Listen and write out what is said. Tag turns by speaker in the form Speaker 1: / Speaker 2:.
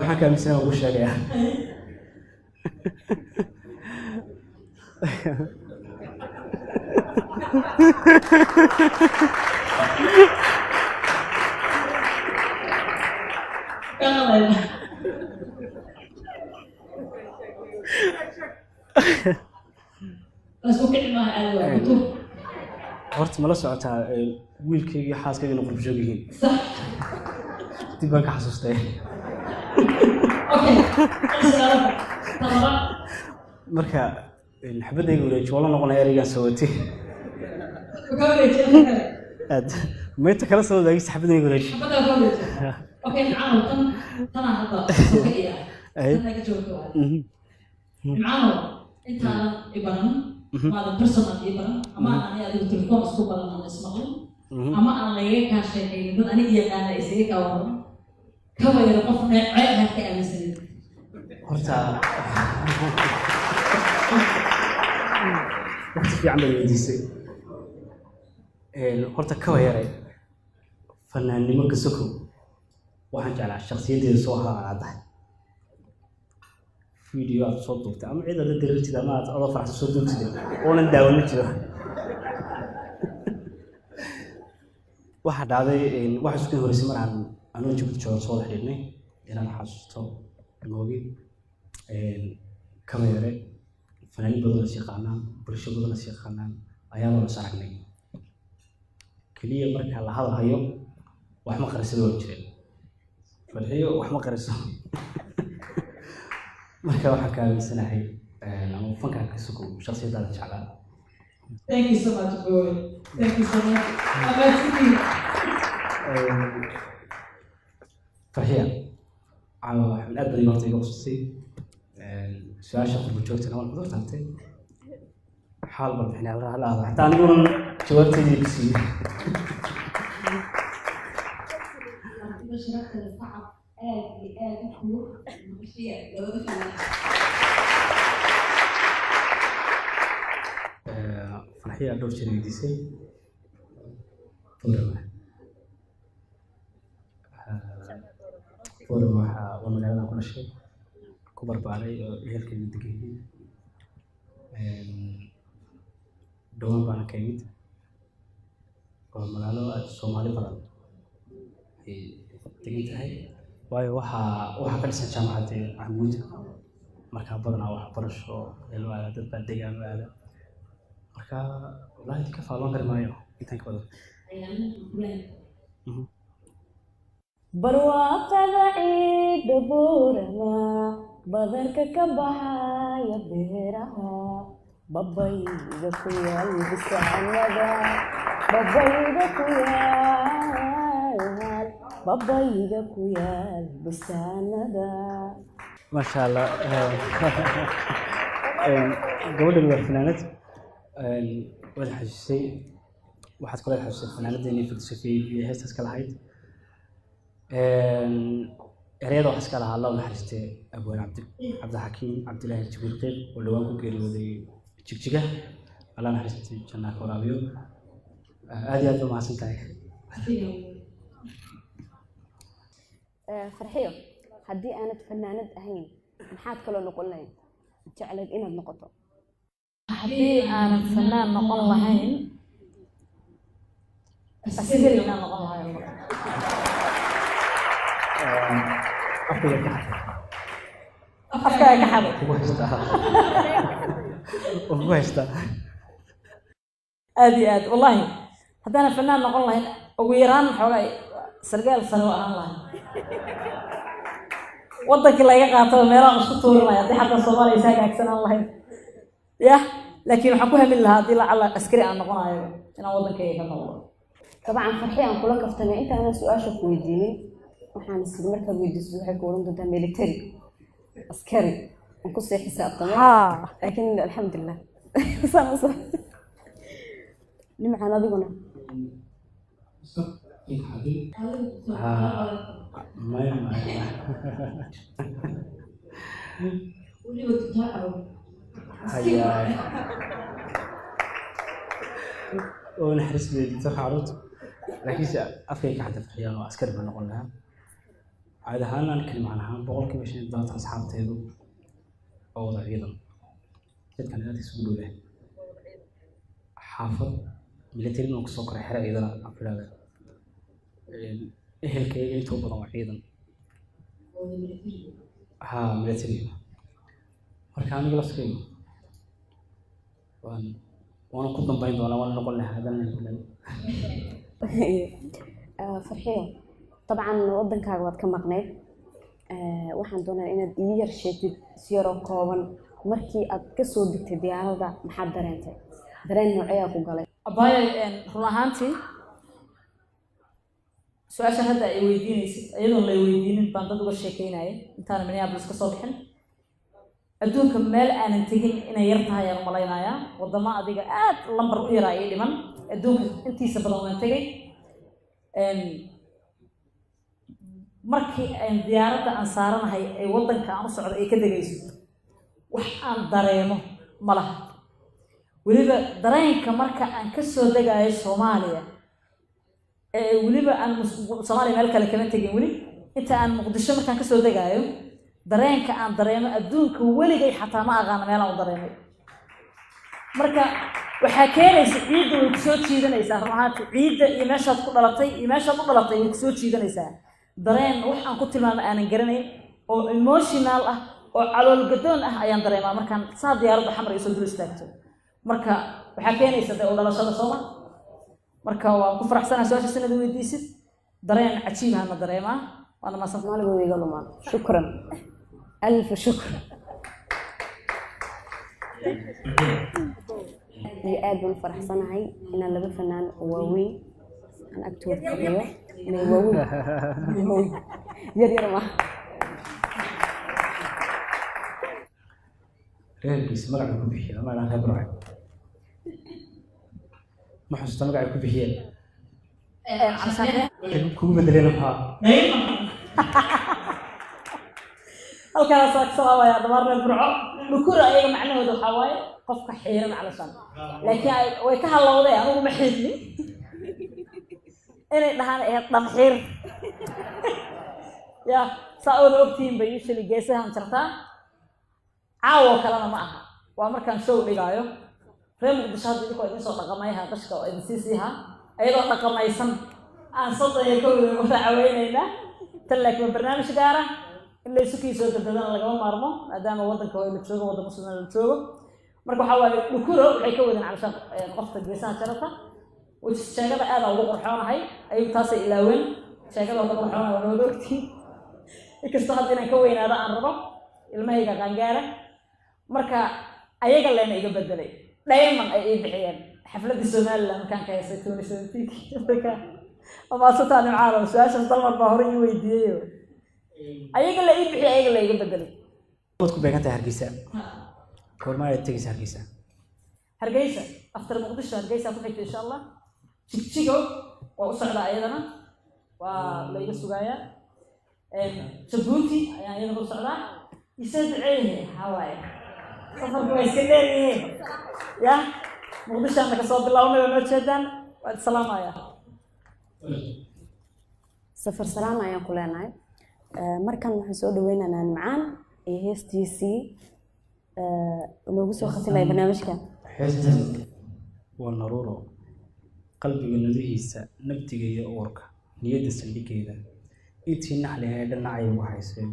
Speaker 1: Waxaan ka aaminsanaa waan ku sheegayaa.
Speaker 2: Kana lasku kici maaha, caadi waa kutub.
Speaker 1: Horta ma la socotaa wiilkayga iyo xaaskayga inay qurbo joog yihiin?
Speaker 2: Sax.
Speaker 1: Dib baan ka xasuustay.
Speaker 2: Okay, su'aalaha talabaad.
Speaker 1: Marka xabadayga wareeji waa la noqonaya ereygaan soo watay.
Speaker 2: Ka wareejiya kale.
Speaker 1: Aad maynta kala soo wadaagista xabadayga wareeji.
Speaker 2: Xabaddaa ka wareejiya. Okay, Nimcaanow, tan tanaa hadda soka iya.
Speaker 1: Ay.
Speaker 2: Tan ka joogto waa Nimcaanow, intaanan ibaran, maadan personal ibaran, ama aan ani adigu telefoon isku baran aan ismaqlin, ama aan lagaga kaa sheekaynin, dad aniga yaqaana isaga kaa waran, kaba yaro qof neecee aad ka aaminsanin?
Speaker 1: Horta waqti fiican baad weydiisay. Horta kaba yare fanaannimo ka sokow waxaan jeclaa shakhsiyaddeeda soo ahaa aan caddahay. Video aad soo duubtay ama cid aad la dareertid ama aad adoo faraxsan soo duubtid oonan daawan ma jiro. Waxaa dhacday waxa isku horeysay mar aan anoo Jabuuti jooga soo wada xidhiidhnay inaan xasuusto moogi. Kaba yare fanaaniin badan is yaqaanaan, bulsho badan is yaqaanaan ayaabaan is aragnay. Keliya marka la hadalhayo wax ma qarisada waa jireen, Farxiyo wax ma qariso. Marka waxaan ka aaminsanahay ama fankaan ka sokow shakhsiyaddaada jeclaa.
Speaker 2: Thank you so much, boy. Thank you so much. Amazing.
Speaker 1: Farxiya caawa waxaan aad badan horta iga qususay su-aasha qurbo joogtana waan kudur taabtay xaal bal bixinay hal aado xataa aniguna jawaabteydii ku siiyey.
Speaker 3: Martida sharafta leh, sacab aad iyo aad u kulul maqashiya labada fanaan.
Speaker 1: Farxiya dhowr jeer weydiisay Boorama. Boorama waxaa waa magaaladan ku dhashay, ku barbaaray oo ehelkayga degan yihiin. Dhowaan baana ka imid. Waa magaalo aad Soomaali badan ay degan tahay, waayo waxaa ka dhisan jaamacadda Camuud. Markaa badanaa waxbarasho ee loo aada dad baa degaan u aada. Marka wallaahi ka faalloon kari maayo intaan ka badan.
Speaker 4: Barwaaqada ciidda Buurama, badarka ka baxaya beeraha, babayga ku yaal bisaanada, babayga ku yaal, babayga ku yaal bisaanada.
Speaker 1: Maasha Allah. Gabadhan waa fanaanad. Waad xasuusay, waxaad kula xasuusay fanaanadeennii Firdawsafey iyo heestaas ka lahayd. Ereyada waxaa iska lahaa, Allah u naxariistee, Abwaan Cabdi Cabdixakiim Cabdilaahi Jibriil Qiiq oo dhowaan ku geeriyooday Jigjiga. Allah naxariistay, jannaa ka waraabiyo. Aad iyo aad ba mahadsan tahay.
Speaker 4: Farxiyo, haddii aanad fanaanad ahayn maxaad kaloo noqon lahayd, jeclayd inaad noqoto?
Speaker 5: Haddii aanan fanaan noqon lahayn, askari inaan noqon lahayn.
Speaker 1: Afkayga ka xaday.
Speaker 5: Afkaaga ka xaday.
Speaker 1: Kugu haystaa, oo kugu haystaa.
Speaker 5: Aad iyo aad wallahi, haddaanan fanaan noqon lahayn ugu yaraan xoogaa sargaal sare oo ahaan lahayn, wadankii layga qaataba meelaha isku tuuri lahay haddii xataa Soomaaliya is hagaagsanaan lahayn yah. Laakiin waxaan ku hamin lahaa haddii lacala askari aan noqonayo inaan waddankayga ka noqdo.
Speaker 4: Dabcan Farxi aan kula kaftanay intaanan su-aasha ku weydiinin, waxaan isiri markaad weydiiso waxay ku oran doontaa military, askari aan kusii xisaabtamay.
Speaker 5: Haa.
Speaker 4: Laakiin alxamdulilah saan usoo Nimcaan adiguna.
Speaker 1: Maya, maya.
Speaker 2: Weliba tutaacow.
Speaker 1: Hayaa, oo naxariis bay doctor carruurta, laakiinse afkay ka xadda Farxiyaan oo askari baan noqon lahaa. Caadi ahaan aan kalimaan ahaan 75% asxaabteedu oo wada ciidan, dadkan aad isugu dhowdahay xaafad military baan kusoo koray, xero ciidan aan ku idhahdaa. Ehelkayga intoo badan waa ciidan, haa, military. Marka aniga laftigaygu waan waana ku dambayn doonaa, waan noqon lahaa haddana ku.
Speaker 4: Farxiyo, dabcan wadankaaga waad ka maqnayd. Waxaan doonayaa inaad ii yar sheegtid si yaroo kooban, markii aad kasoo degtay diyaaradda maxaad dareentay? Dareen nooceyaa ku galay?
Speaker 5: Abaayo, run ahaantii su-aashan hadda ay weydiinaysid iyadoon lay weydiinin baan dad uga sheekeynaya intaana Minneapolis ka soo bixin. Adduunka meel aanan tegin inay yar tahay ayaan umalaynayaa. Wadamo adiga aad lambar u yaraa ii dhiman, adduunka intiisa badan waan tegay. Markii aan diyaaradda aan saaranahay ay waddanka aan u socdo ay ka degayso, wax aan dareemo ma laha. Weliba dareenka marka aan ka soo degayo Soomaaliya, ee weliba aan Soomaaliya meel kale kama tegin weli, inta aan Muqdisho markaan kasoo degaayo, dareenka aan dareemo adduunka weligay xataa ma aqaano meelaan u dareemay. Marka waxaa keenaysa ciidda way kusoo jiidanaysaa. Run ahaanti ciidda iyo meeshaad ku dhalatay iyo meeshaad u dhalatay way kusoo jiidanaysaa. Dareen wax aan ku tilmaamo aanan garanayn oo emotional ah oo calool gadoon ah ayaan dareemaa markaan saa diyaaradda Xamar ay soo dul istaagto. Marka waxaa keenaysa dee u dhalashada sooma. Marka waan ku faraxsanahay su-aasha sanada weydiisid. Dareen cajiib ahna dareemaa, waana mahadsan.
Speaker 4: Soomaaliga iga lumaan. Shukran, alfa shukr. Iyo aad baan u faraxsanahay inaan laba fanaan oo waaweyn aan agtooda fadhiyo. Inay waaweyn waaweyn, yar yar maaha.
Speaker 1: Reerkiisa magacay ku bixiyeen ama idhaan reer Burco, ma xusuusta magacay ku bixiyeen kugu bedeleen maxaa?
Speaker 5: Halkaas waa ka salaamaya dhamaan reer Burco. Dhukura ayaga macnahooda waxaa waaye qofka xiiran calashaan, laakiin way ka halowday. Anigu ma xiirnin, inay dhahaan ahayd dhamxiir ya saa wada ogtihiin bay usually geesahan jartaa. Caawo kalena ma aha, waa markaan show dhigaayo. Reer Muqdisho hadda idinkoo idin soo dhaqamayha qashka oo idin sii siiha ayadoo dhaqamaysan aan 31-da wada caweynaynaa tan, laakiin waa barnaamij gaara in la isu kiisoo dadadana lagama maarmo, maadaama waddanka hooyo la joogo, waddan muslima la joogo. Marka waxaa waaye dhukuro waxay ka wadeen calashaan qofta geesaha jarata, which is sheegada aad aan ugu qurxoonahay. Ayagu taasay ilaaween, sheegada uga qurxoonahay waa wada ogtihiin, inkastoo hadda inaan ka weynaado aan rabo, ilmahayga qaangaara. Marka ayaga leena iga bedelay, diamond ay ii bixiyeen xafladii Somaliland markaan ka heysay 2017. Marka amaasataa Nimcaano, su-aashaas Dalmar baa hore ii weydiiyey, ayaga la ii bixiyay, ayaga la iga bedelay.
Speaker 1: Waad ku beegan tahay Hargeysa, goorma ayaad tegaysa Hargeysa?
Speaker 5: Hargeysa after Muqdisho, Hargeysa ku xigta insha Allah. Jigjigo waa u socdaa, ayadana waa la iga sugayaa. Jabuuti ayaan iyadana u socdaa. Isoo duceeye, waxaa waaye safarku waa iska dheeryihiin ya. Muqdishoana kasoo bilownay, waa noo jeedaan. Waad salaamaya.
Speaker 4: Safar salaam ayaan ku leenahay. Markan waxaan soo dhaweynaynaa Nimcaan iyo heestiisii inoogu soo khatimaya barnaamijka.
Speaker 1: Heestan waa naruuro qalbiga nudihiisa, nabdiga iyo uurka, niyadda saldhigeeda, intii naxli ee dhinacay ugu haysay.